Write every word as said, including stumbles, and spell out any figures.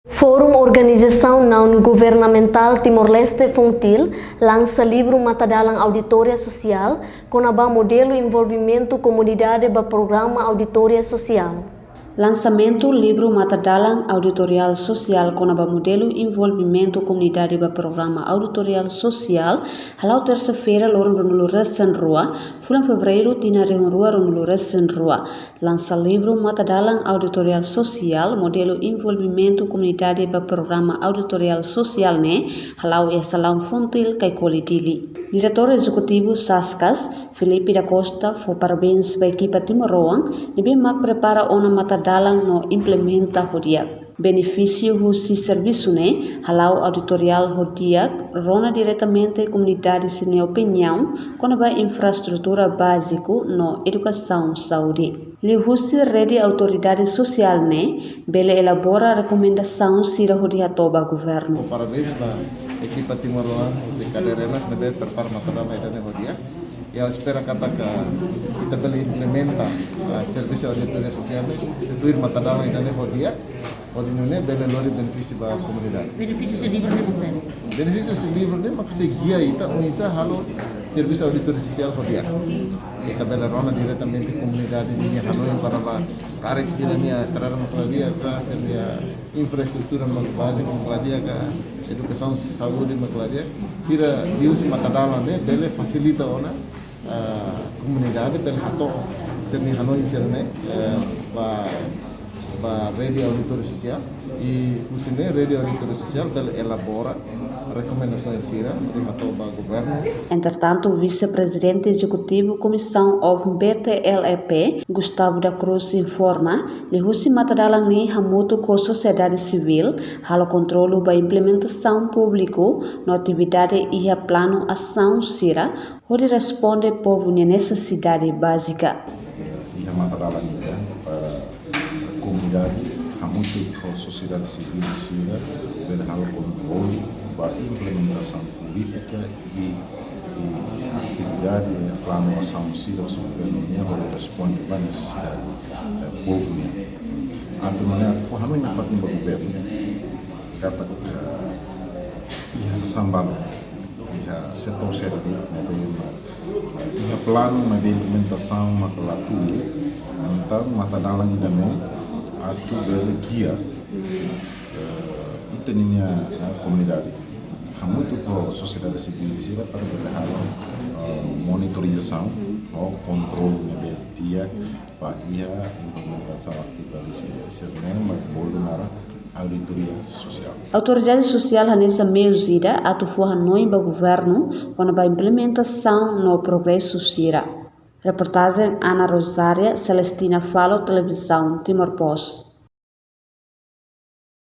Forum Organizasaun Naun Governamentál Timor-Leste, FONGTIL, lansa livru Matadalan Auditoria Sosiál kona-ba modelu envolvimentu komunidade ba programa auditoria sosiál. Lansamentu livru Matadalan Auditoriál Sosiál kona-ba modelu envolvimentu komunidade ba programa auditoria sosiál hala'o tersa-feira, loron ruanulu-resin-rua, fulan Fevereiru, tinan rihun rua ruanulu-resin-rua. Lansa livru Matadalan Auditoriál Sosiál, modelu envolvimentu komunidade ba programa auditoria sosiál ne'e hala'o iha salaun FONGTIL Caicoli, Dili. Diretór Ezekutivu SASCAS, Filipe da Costa, fó parabéns ba ekipa timoroan ne'ebé mak prepara ona matadalan no implementa ho di'ak. Benefísiu husi servisu ne'e hala'o auditoria ho di'ak, rona diretamente komunidade sira-nia opiniaun kona-ba infraestrutura báziku no edukasaun, saúde. Liuhusi rede autoridade sosiál ne'e bele elabora rekomendasaun sira hodi hato'o ba governu. Parabéns ba ekipa timoroan husi kadeira ne'ebé prepara matadalan ida-ne'e ho di'ak. I ha'u espera katak ita bele implementa, ah, servisu auditoria sosiál ne'e tuir matadalan ida-ne'e ho di'ak, hodi nune'e bele lori benefísiu ba komunidade. Benefísiu husi livru ne'e mak saida? Benefísiu husi livru ne'e mak sei gia ita oinsá halo servisu auditoria sosiál ho di'ak. Ita bele rona diretamente komunidade ninia hanoin kona-ba karik sira-nia estrada mak la di'ak ka, sira-nia infraestrutura mak báziku mak la di'ak ka, edukasaun, saúde mak la di'ak. Sira liuhusi matadalan ne'e bele fasilita ona, ah, komunidade bele hato'o sira-nia hanoin sira-ne'e, eh, ba, ba rede auditoria sosiál. I husi ne'e rede auditoria sosiál bele elabora rekomendasaun sira hodi hato'o ba governu. Entretantu, Vise-Prezidente Ezekutivu Komisaun OVNI, B T L E P, Gustavo da Cruz, informa, liuhusi matadalan ne'e hamutuk ho sosiedade sivíl halo kontrolu ba implementasaun públiku no atividade iha planu asaun sira hodi responde povu nia nesesidade bázika. Iha matadalan ida para komunidade hamutuk ho sosiedade sivíl sira bele halo kontrolu ba implementasaun polítika i, i atividade, eh, planu asaun sira husi governu nian hodi responde ba nesesidade, eh, povu nian. Entaun, ne'e fó hanoin nafatin ba governu katak, eh, iha sasán balu, iha setór sira de'it ne'ebé mak iha planu, maibé implementasaun mak la tuir. Entaun, matadalan ida-ne'e atu bele gia, eh, ita-nia, eh, komunidade hamutuk ho sosiedade sivíl sira para bele halo, eh, monitorizasaun ho kontrolu ne'ebé di'ak ba iha implementasaun atividade sira-ne'e mak bolu naran auditoria sosiál. Autoridade sosiál hanesan meius ida atu fó hanoin ba governu kona-ba implementasaun no progresu sira. Reportajen Ana Rosária, Celestina Falo, Televizaun Timor Post.